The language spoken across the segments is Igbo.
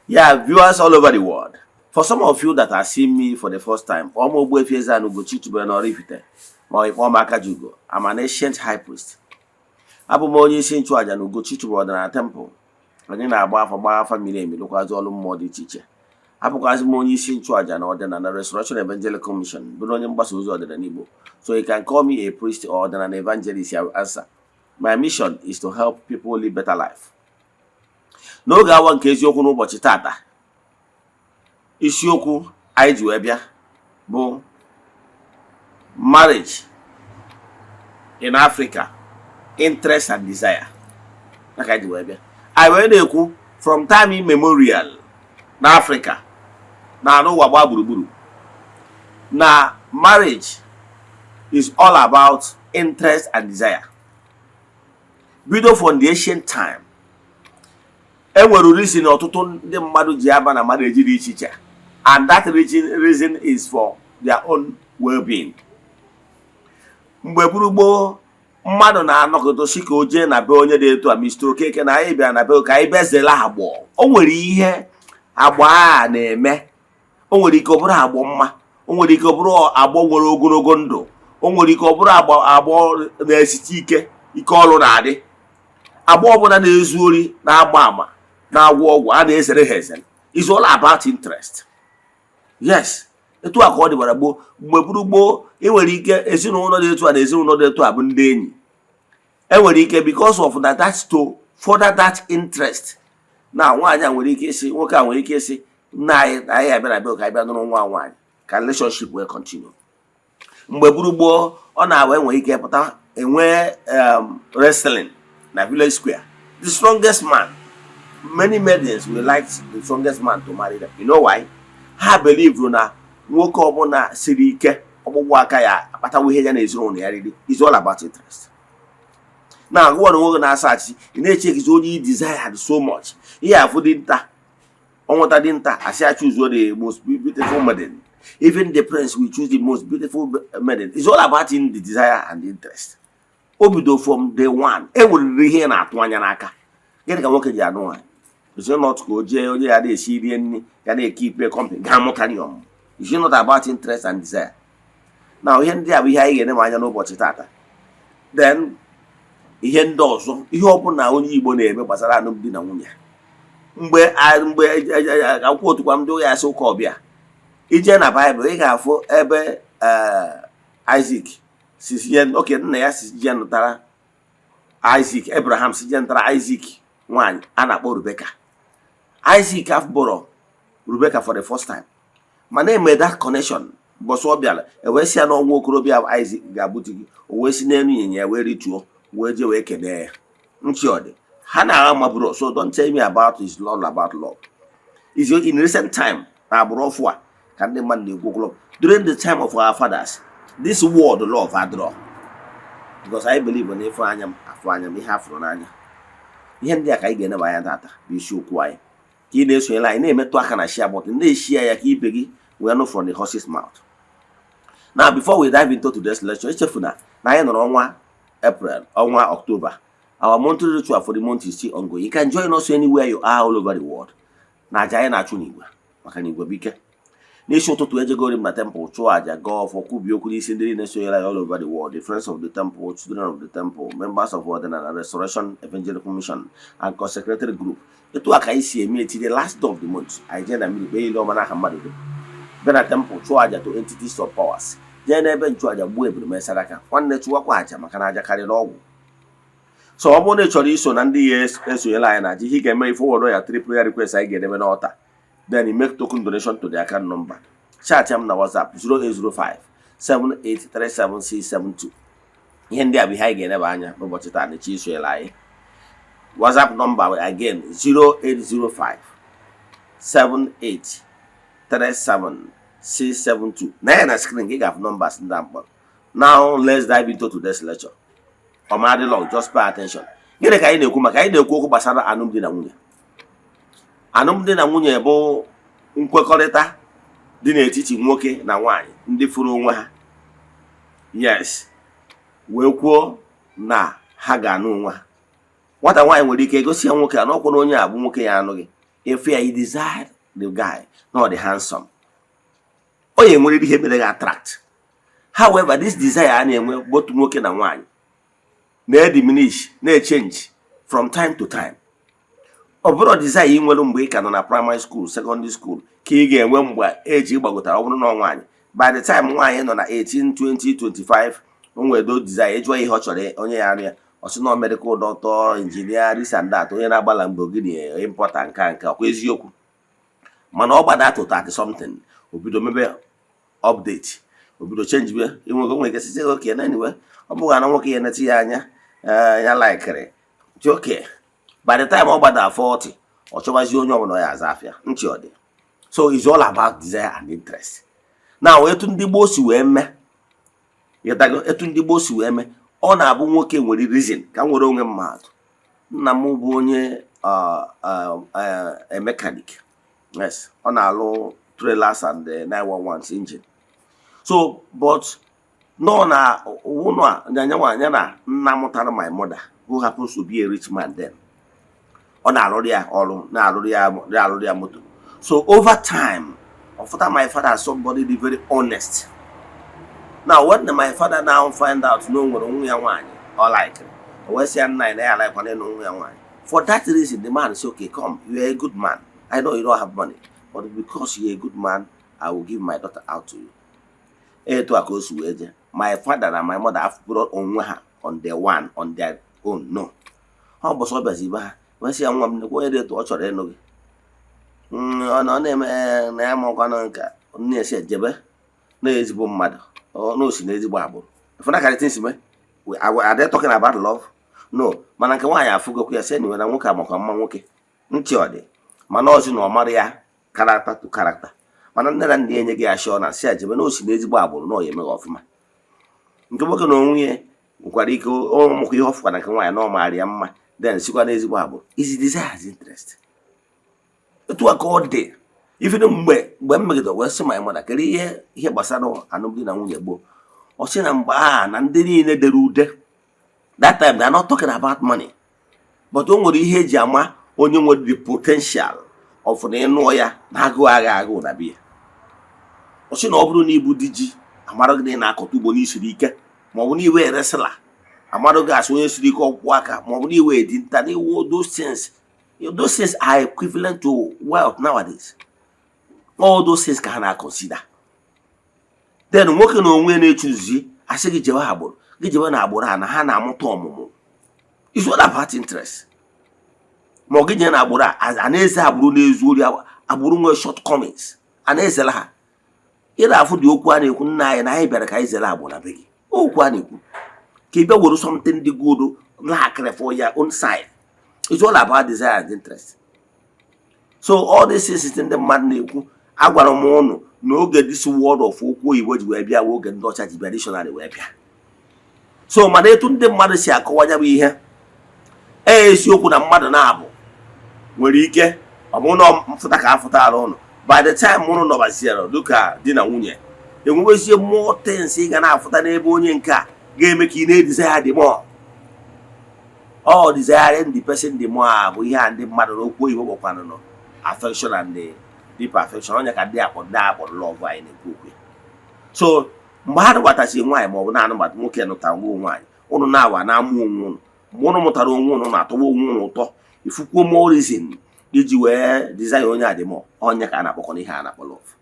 Yeah, viewers all over the world. For some of you that are seeing me for the first time, kpọọ m Ogbuefi Eze-Ana Ugochi tubelu n'Oraifite, ma ọ kpọọ m Akajiugo. I'm an ancient high priest. Abụ m onye isi nchụaja na Ugochi tubelu ọdịnala temple. Anyị na-agba afa, gbaa afa miri emi, lụkwazị ọrụ mmụọ dị iche iche. Abụkwazị m onye isi nchụaja na ọdịnala Restoration Evangelical Mission, bụrụ onye mgbasa ozi ọdịnala Igbo. So you can call me a priest or ọdịnala evangelist, I will answer. My mission is to help people live better life. N'oge awa nke eziokwu, n'ụbọchị tata, isiokwu anyị ji wee bịa bụ marriage in Africa, interest and desire. Ya ka anyị ji wee bịa. Anyị wee na-ekwu, from time immemorial na Africa na anụ ụwa gbaa gburugburu, na marriage is all about interest and desire. Bido from the ancient time, e nwere reason ọtụtụ ndị mmadụ ji aba na marriage dị iche iche, and that reason is for their own well-being. Mgbe gburu mmadụ na-anọkọta si ka o jee na be onye dị etu a, Mr. Okeke, na anyị bịara na be ka anyị bịa zere agbọ. O nwere ihe agbọ a na-eme. O nwere ike ọ bụrụ agbọ mma, o nwere ike ọ bụrụ agbọ nwere ogologo ndụ, o nwere ike ọ bụrụ agbọ agbọ na-esite ike ike ọrụ na-adị. Agbọ ọbụla na-ezu ori, na-agba ama, na-agwọ ọgwụ, a na-ezere ha ezere. Is all about interest. Yes, etu a ka ọ dịbara gboo. Mgbe gburu gboo, ị nwere ike ezinụlọ dị etu a na ezinụlọ dị etu a bụ ndị enyi. Enwere ike because of that, that's to further that interest, na nwaanyị a nwere ike isi, nwoke a nwere ike isi nna anyị na anyị abịa na be ka anyị bịa nụrụ nwa nwaanyị, ka relationship wee continue. Mgbe gburu gboo, ọ na-awa enwere ike pụta enwee wrestling na village square. The strongest man, many maidens will like the strongest man to marry them. You know why? Ha believe na nwoke ọbụla siri ike, ọkpụkpụ aka ya akpatawo ihe ya na ezinụlọ ya riri. Is all about interest. Na agụwa na nwoke na-asa achị, ị na-echekizi onye i desired so much. Ihe afụ dinta, ọnwụta dinta, asị ya choose the most beautiful maiden. Even the prince will choose the most beautiful maiden. It's all about in the desire and the interest. O bido from day one. E nwere ihe ị na-atụ anya n'aka. Gịnị ka nwoke ji anụ nwaanyị? Is it not ka o jee onye ya na-esi rie nri, ya na-eke ikpe company ga-amụta ya ọmụmụ? Is it not about interest and desire? Na ihe ndị a bụ ihe anyị ga-ene anya n'ụbọchị tata. Then ihe ndị ọzọ, ihe ọbụla onye Igbo na-eme gbasara alụmdi na nwunye, mgbe akwụkwọ otukwa ndị ya asị ụka ọbịa ije na Baịbụl, ị ga-afụ ebe Isaac si sie oke nna ya si jee nụtara Isaac, Abraham si jee nụtara Isaac nwaanyị a na-akpọ Rebeka. Isaac afụbọrọ Rebeka for the first time, mana eme that connection. Mbọsị ọ bịara, ewee sị ya na ọnwa okorobịa Isaac ga-abụ di gị. O wee si n'elu ịnyịnya ya wee rituo, wee jee wee kenee ya. Nchi ọ dị ha na-agha mabụrụ. So don't tell me about is all about love. Is in recent time na agbụrụ ọfụ a ka ndị mmadụ na-ekwu okwu love. During the time of our fathers, this word love adịrọ, because I believe na ịfụ anya m afụ anya m ihe afụrụ n'anya. Ihe ndị a ka anyị ga-eneba anya tata bụ isiokwu anyị. Ka ị na-esonyere anyị, na-emetụ aka na share button, na-eshare ya ka ibe gị wee nụ from the horse's mouth. Now, before we dive into today's lecture, echefuna na anyị nọrọ ọnwa April, ọnwa October. Our monthly ritual for the month is still ongoing. You can join us anywhere you are all over the world na aja anyị na-achụ n'igwe, maka na igwe bụ ike. N'isi ụtụtụ, ejegori m na temple, chụọ aja, gaa ọfọ, kwubie okwu n'isi ndị niile sonyere anyị all over the world, the friends of the temple, children of the temple, members of Ọdịnala Restoration Evangelical Mission and consecrated group. Etu a ka anyị si eme. Eti the last day of the month, anyị jee na mmiri kpee ile ọma n'aha mmadụ dum, bịa na temple, chụọ aja to entities of powers, jee n'ebe nchụaja, gbuo ebulu, mee sadaka. Nwanne, chụwakwa aja, maka na aja karịrị ọgwụ. So ọ bụrụ na ị chọrọ iso na ndị ya esonyela anyị na aja, ihe ị ga-eme, forward ya three prayer requests anyị ga-edebe n'altar, then you make token donation to the account number. Chat m na WhatsApp 0805 7837672. Ihe ndị a bụ ihe anyị ga-eneba anya n'ụbọchị taa na chi isonyela anyị. WhatsApp number again, 0805 7837672. Na ya na screen gị ga-afụ numbers ndị a mkpọrọ. Now let's dive into today's lecture. Ọmadị long, just pay attention. Gịnị ka anyị na-ekwu maka? Anyị na-ekwu okwu gbasara alụmdi na nwunye. Alụmdi na nwunye bụ nkwekọrịta dị n'etiti nwoke na nwaanyị ndị fụrụ onwe ha, yes, wee kwuo na ha ga-anụ onwe ha. Nwata nwaanyị nwere ike egosi ya nwoke a n'ọkwụ na onye a bụ nwoke ya anụghị. If you desire the guy na ọ dị handsome, ọ ya enwerịrị ihe mere gị attract. However, this desire a na-enwe, both nwoke na nwaanyị, na-ediminish, na-echange from time to time. Ọ bụrụ desire ị nwere mgbe ị ka nọ na primary school, secondary school, ka ị ga-enwe mgbe eji gbagotara. Ọ bụrụ na nwaanyị, by the time nwaanyị nọ na 18, 20, 25, o nwere those desire. Ịjụọ ihe ọ chọrọ onye ya arụ ya, ọ sị na medical doctor, engineer, this and that, onye na-agba Lamborghini, importer, nka nke ọkwa eziokwu. Mana ọ gbada to 30 something, o bido mebe update, o bido change be. Inwego nwere ike site oke na anyway, ọ bụghị na nwoke ya eneti ya anya ya likiri dị oke. By the time ọ gbada 40, ọ chọbazi onye ọbụla ya aza afịa ntị ọ dị. So it's all about desire and interest. Now, etu ndị gboo si wee mee, ịghọtago, etu ndị gboo si wee mee, ọ na-abụ nwoke nwere reason. Ka m nwere onwe mmadụ, nna m bụ onye mechanic. Yes, ọ na-alụ trailers and 911 engine. So but nọ na ụlọ a nyanwa ya na nna mụtara my mother, who happens to be a rich man then, ọ na-arụrụ ya ọrụ, na-arụrụ ya moto. So over time, ọ fụta my father as somebody dị very honest. Now, when my father now find out na o nwere nwa ya nwaanyị ọ like, o wee sị ya nna ya na ya like ịnụ nwa ya nwaanyị. For that reason, the man say, "Okay, come, you are a good man. I know you don't have money, but because you are a good man, I will give my daughter out to you." Etu a ka o si wee jee. My father na my mother afụbụrụ onwe ha on their one, on their own. No, ha ụbọchị ọ bịazi be ha wee sị ya, "Nwa m, nekwa onye dị etu ọ chọrọ ịnụ gị." Ọ na ọ na-eme na ya makwanụ nka nne ya si ejebe na ezigbo mmadụ, ọ na o si na ezigbo agbụrụ. Ịfụna ka things mee. Are they talking about love? No. Mana nke nwaanyị afụgokwu ya sị anyway na nwoke amakwa mma, nwoke ntị ọ dị, mana ọ sị na ọ mara ya character to character. Mana nne na nna ya enye gị assurance, si ejebe na o si na ezigbo agbụrụ, na ọ ya emeghe ọfụma. Nke nwoke na onwe ya nwekwara ike ụmụkwa ihe ọ fụkwa na nke nwaanyị na ọ maara ya mma, then sikwa na ezigbo agbụrụ. Is desire and interest. Etu a ka ọ dị. Ifene mgbe m megidere wee sị my mother, kedu ihe gbasara alụmdi na nwunye gboo? Ọ sị na mgbe a na ndị niile dere ude that time, they are not talking about money, but o nwere ihe eji ama onye nwere the potential of na ịnụọ ya na agụụ agha agụụ na biya. Ọ sị na ọ bụrụ na ibu di ji amara gị na ị na-akọta ugbo n'isiri ike, ma ọ bụ na iwe eresịla amara gị asị onye siri ike ọkwụ aka, ma ọ bụ na iwe dinta na iwu, those things are equivalent to wealth nowadays. All those things ka ha na-consider. Then nwoke na onwe ya na-echuzi, asị gị jewe agbụrụ gị, jewe na agbụrụ a na ha na-amụta ọmụmụ. Is all about interest. Ma ọ gị jee na agbụrụ a a na-eze agbụrụ na-ezu ori, agbụrụ nwere shortcomings, a na-ezere ha. Ị na-afụ dị okwu a na-ekwu, nna anyị, na anyị bịara ka anyị zere agbụrụ na be gị. Okwu a na-ekwu ka ị bịa were something dị good lakịrị for your own side. It's all about desire and interest. So all these things ndị mmadụ na-ekwu, agwara m ụnụ na oge this word of okwu oyibo ji wee bịa wee oge ndị ọcha ji bịa, dictionary wee bịa. So mana etu ndị mmadụ si akọwa ya bụ ihe, ee, eziokwu na mmadụ na-abụ nwere ike ọ bụrụ na mfụta ka afụtara ụnụ. By the time ụnụ nọbaziere dịka di na nwunye, enwebezie more things ị ga na-afụta n'ebe onye nke a ga-eme ka ị na-edesire the more. All desiring the person the more a bụ ihe a ndị mmadụ n'okwu oyibo kpọkwanụ nọ affection and the deep affection. Onye ka ndị akpọ ndị akpọrọ love anyị na-ekwu okwu ya. So mgbe ha nụbatachiri nwaanyị ma ọ bụ na-anụbata, nwoke nụtara nwa nwaanyị, ụnụ na-awa na-amụ onwe ụnụ. Mgbe ụnụ mụtara onwe ụnụ, na-atọwa onwe ụnụ ụtọ, ifukwuo more reason iji wee desire onye a dị more. Onye ka a na-akpọkọ ihe a na-akpọ love.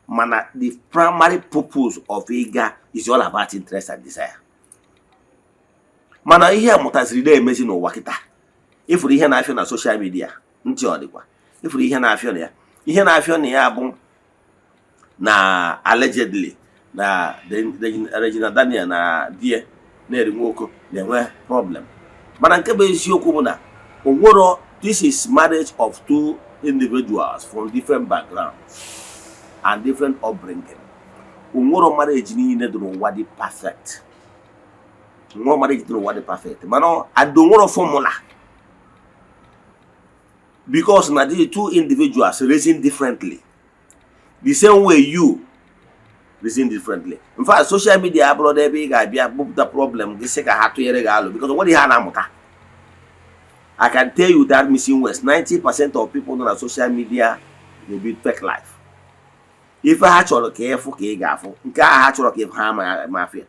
Mana the primary purpose of ịga is all about interest and desire. Mana ihe a mụtaziri na-emezi n'ụwa kịta, ịfụrụ ihe na-afịọ na social media, ntị ọ dịkwa, ịfụrụ ihe na-afịọ na ya, ihe na-afịọ na ya bụ na allegedly na Regina Daniel na di ya na-eri nwoke na-enwe problem. Mana nke bụ eziokwu bụ na onwero. This is marriage of two individuals from different backgrounds and different upbringing. Onwero marriage niile dị n'ụwa dị perfect. Onwero marriage dị n'ụwa dị perfect, mana and onwero formula, because na the two individuals reason differently, the same way you reason differently. In fact, social media abụrụ ebe ị ga-abịa bupụta problem gị sị ka ha tụnyere gị alụ, because onwere ihe a na-amụta. I can tell you that missing words, 90% of people nọ na social media na-ebi fake life. Ife ha chọrọ ka ịfụ ka ị ga-afụ, nke ahụ ha chọrọ ka ịfụ ha ma afịa,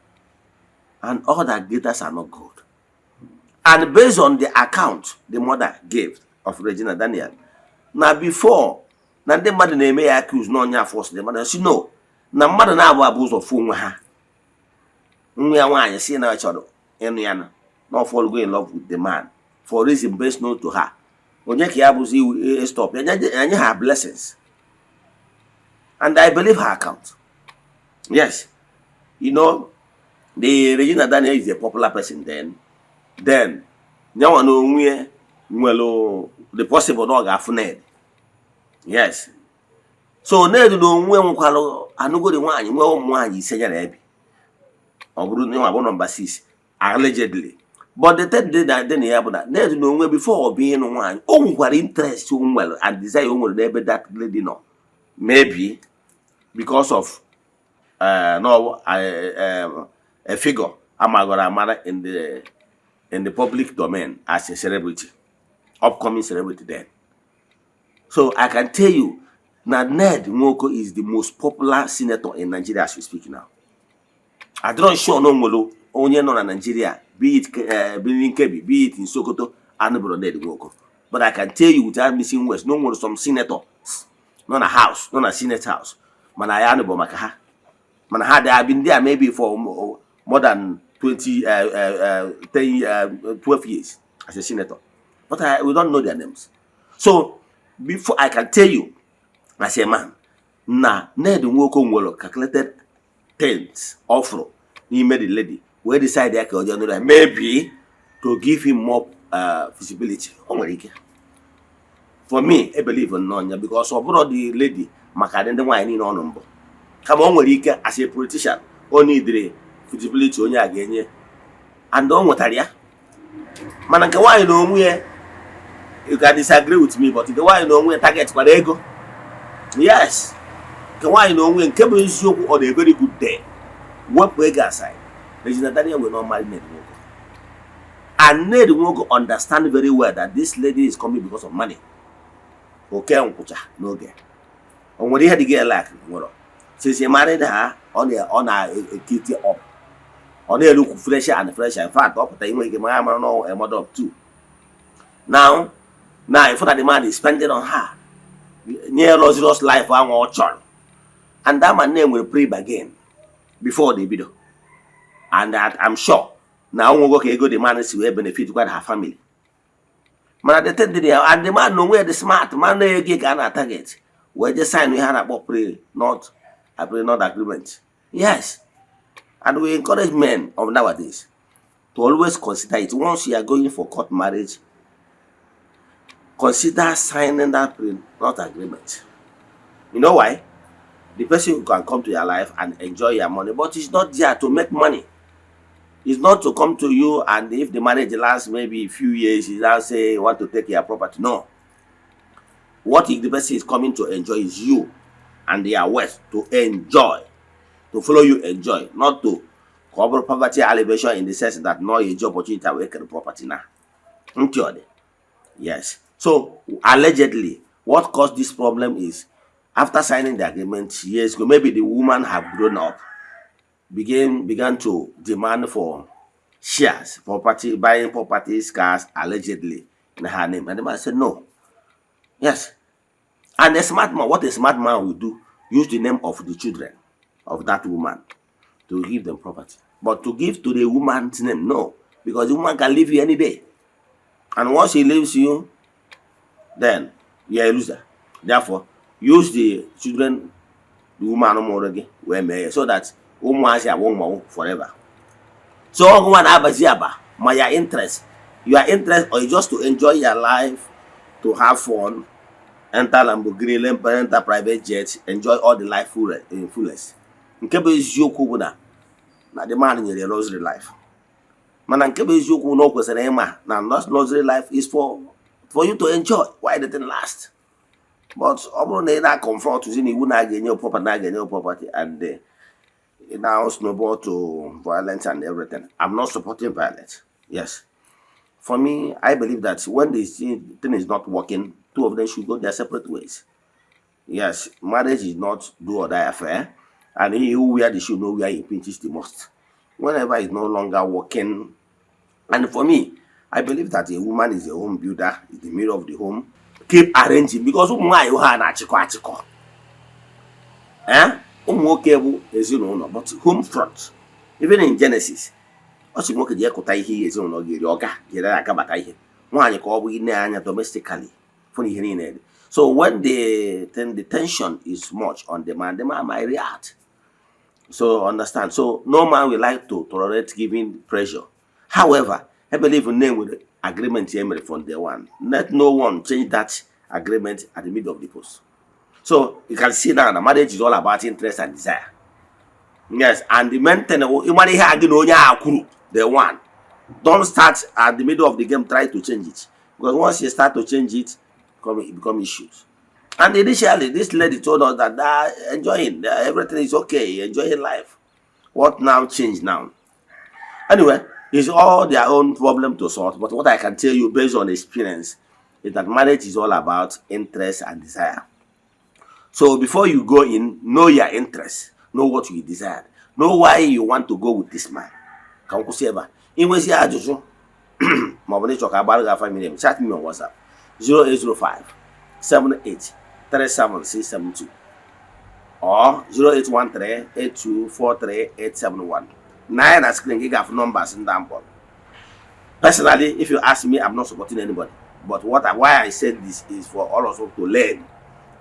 and all that glitters are not gold. And based on the account the mother gave of Regina Daniel, na before na ndị mmadụ na-eme ya accuse na ọnya force the mother si no, na mmadụ na-abụ abụ ụzọ fụ onwe ha. Nwa ya nwaanyị si na ọ chọrọ ịnụ ya, na ọ fall go in love with the man for reason best known to her. Onye ka ya bụzi iwu stop ya nye her blessings? And I believe her account. Yes, the Regina Daniel is a popular person. Then nyanwa na onwe ya nwere the possible na ọ ga-afụ Ned. Yes, so Ned na onwe nwekwara anụgori nwaanyị, nwee ụmụ nwaanyị 5 ya na ebi. Ọ bụrụ na bụ number 6, allegedly. But the third day na dị na ya bụ na Ned na onwe, before ọ bụ ịnụ nwaanyị, o nwekwara interest o nwere and desire o nwere n'ebe that lady nọ, maybe because of no a figure amagoro amara in the public domain as a celebrity, upcoming celebrity then. So I can tell you na Ned Nwoko is the most popular senator in Nigeria as we speak now. Adịrọ sure na o nwere onye nọ na Nigeria, be it Birnin Kebbi, be it in Sokoto, anụbụrụ Ned Nwoko. But I can tell you without missing words na o nwere some senators nọ na house, nọ na senate house, mana ya anụbụ maka ha, mana ha dị abi ndị a maybe for more than 20, 10, 12 years as a senator, but we don't know their names. So before I can tell you as a man na Ned Nwoko nwere calculated things ọfụrụ n'ime the lady wee decide ya ka ọ jee nụrụ ya, maybe to give him more visibility. O nwere ike. For me, I believe nnọọ ya, because ọ bụrụ the lady maka ndị nwaanyị niile ọ nọ mbụ, kama o nwere ike as a politician o nidiri visibility onye a ga-enye, and o nwetara ya. Mana nke nwaanyị na onwe ya, you can disagree with me, but nke nwaanyị na onwe ya target kwara ego. Yes, nke nwaanyị na onwe ya, nke bụ eziokwu, on a very good day, wepụ ego aside, Regina Daniel will not marry Ned Nwoko. And Ned Nwoko understand very well that this lady is coming because of money. Oke nkwụcha n'oge o nwere ihe dị gị like nwere. Since he married her, ọ na-ekiti up, ọ na-erukwu fresher and fresher. In fact, ọ pụta inwe ike mara amara na a mother of two now. Now if that the man is spending on her, nye luxurious life ahụ ọ chọrọ, and that man na-enwere pre-bargain before the bido, and that I'm sure na o nwego ka ego the man si wee benefit kwa her family. Mana the thing dị ya, and the man na onwe ya dị smart man na ego ka a na target wee je sign ihe a na-akpọ pre not agreement. Yes, and we encourage men of nowadays to always consider it. Once you are going for court marriage, consider signing that pre not agreement. You know why? The person can come to your life and enjoy your money, but he's not there to make money. It's not to come to you and if the marriage lasts maybe a few years, he now say want to take your property. No. What if the person is coming to enjoy is you and their wealth, to enjoy, to follow you enjoy, not to cover poverty alleviation, in the sense that no eji opportunity wee kere property na ntị ọ dị. Yes. So allegedly, what caused this problem is after signing the agreement years ago, maybe the woman have grown up, began to demand for shares, property, buying properties, cars, allegedly in her name. And the man said no. Yes. And a smart man, what a smart man will do, use the name of the children of that woman to give them property. But to give to the woman's name, no. Because the woman can leave you any day. And once he leaves you, then you're a loser. Therefore, use the children the woman mụrụ gị wee mee ya, so that ụmụazị abụ ụmụ forever. So ọgụ nwa na-abazi aba ma your interest, your interest or just to enjoy your life, to have fun, enter Lamborghini, enter private jet, enjoy all the life full in fullest. Nke bụ eziokwu bụ na the man nyere luxury life, mana nke bụ eziokwu na o kwesịrị ịma na luxury life is for you to enjoy while the thing last. But ọ bụrụ na ị na-confront zi na iwu na a ga-enye property, na a ga-enye property, and now snowball to violence and everything. I'm not supporting violence. Yes, For me, I believe that when the thing is not working, two of them should go their separate ways. Yes, marriage is not do or die affair, and he who wear the shoe know where he pinches the most. Whenever it's no longer working, and for me, I believe that a woman is a home builder, is the mirror of the home. Keep arranging, because ụmụ nwaanyị ha na-achịkọ achịkọ. Eh? Ụmụ nwoke bụ ezinụlọ, but home front. Even in Genesis, ọ sị nwoke ji ekụta ihe ezinụlọ ga-eri, ọga ga-ere agabata ihe. Nwaanyị ka ọ bụ ine anya domestically, fụ na ihe niile dị. So when the tension is much on the man might react. So understand. So no man will like to tolerate giving pressure. However, I believe in name with agreement here from day one. Let no one change that agreement at the middle of the post. So you can see now that marriage is all about interest and desire. Yes, and the main thing, ịmara ihe a gị na onye a kwuru day one. Don't start at the middle of the game, try to change it. Because once you start to change it, it become issues. And initially, this lady told us that they are enjoying, everything is okay, enjoying life. What now changed now? Anyway, it's all their own problem to sort. But what I can tell you based on experience is that marriage is all about interest and desire. So before you go in, know your interest, know what you desire, know why you want to go with this man. Ka m kwụsị ebe a. Ị nwezi ajụjụ ma ọ bụ na ịchọ ka agbara gị afa miri emi, chat me on WhatsApp 0805 78 37672 or 0813 8243 871. Na na screen gị ga-afụ numbers ndị a m kpọrọ. Personally, if you ask me, I'm not supporting anybody. But why I said this is for all of us to learn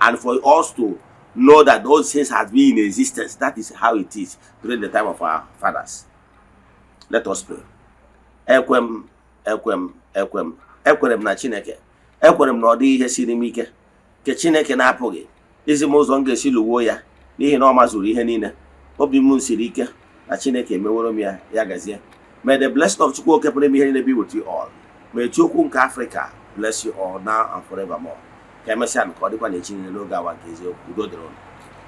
and for us to know that those things has been in existence. That is how it is during the time of our fathers. Let us pray. Ekwe m, ekwe m, ekwe m, ekwere m na Chineke. Ekwere m na ọ dịghị ihe siri m ike nke Chineke na-apụghị izi m ụzọ m ga-esi lụwuo ya, n'ihi na ọ mazuru ihe niile. Obi m siri ike na Chineke emeworo m ya. Ya gazie. May the blessing of Chukwu Oke pụrụ ime ihe niile be with you all. May Chukwu nke Africa bless you all now and forevermore. Ka emesịa, ka ọ dịkwa n'echi niile n'oge awa nke eziokwu. Udo dịrị unu.